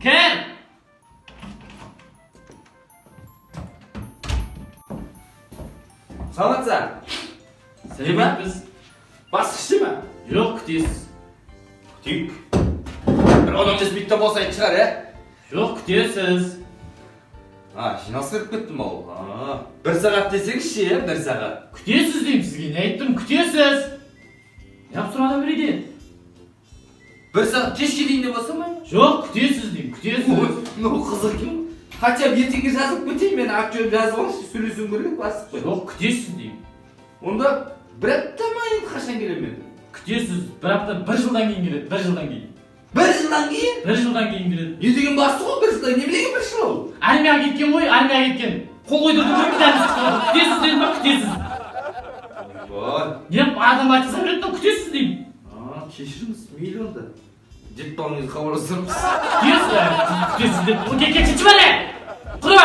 Кім? Саламатсыз. Сәлеметпіз. Бастық іште ме? Жоқ, күтесіз. Күтейік. Бір 15 минутта болса айтып шығар, ә? Жоқ, күтесіз. А, жиналысқа кіріп кеттім ол. А, бір сағат десеңізші, иә, бір сағат. Күтесіз деймін сізге, не айттым, күтесіз. Неғып сұрады біреуден? Бір сағат кешке дейін де болса ма? Жоқ, күтесіз деймін, күтесіз. Ой, мынау қызық екен. Хотя бы ертеңге жазып кетейін, мен аты жөнімді жазып алайыншы, сөйлесуім керек бастық қой. Жоқ, күтесіз деймін. Онда бір апта ма, енді қашан келемін мен? Күтесіз, бір апта, бір жылдан кейін келеді, бір жылдан кейін. Бір жылдан кейін? Бір жылдан кейін келеді. Не деген бастық ол, бір жылдан? Не деген бір жыл ол? Армияға кеткен ғой, армияға кеткен. Қол қойдырды ғой, бәріміз күтіп отырмыз. Күтесіз дедім ба, күтесіз. Ойбай. Неғып адам айтқыза береді мынау, күтесіз деймін. А, кешіріңіз, мейлі онда. Жетіп қалған кезде хабарласармыз. Күтесіз, күтесіз деп. Кел, кел, кел,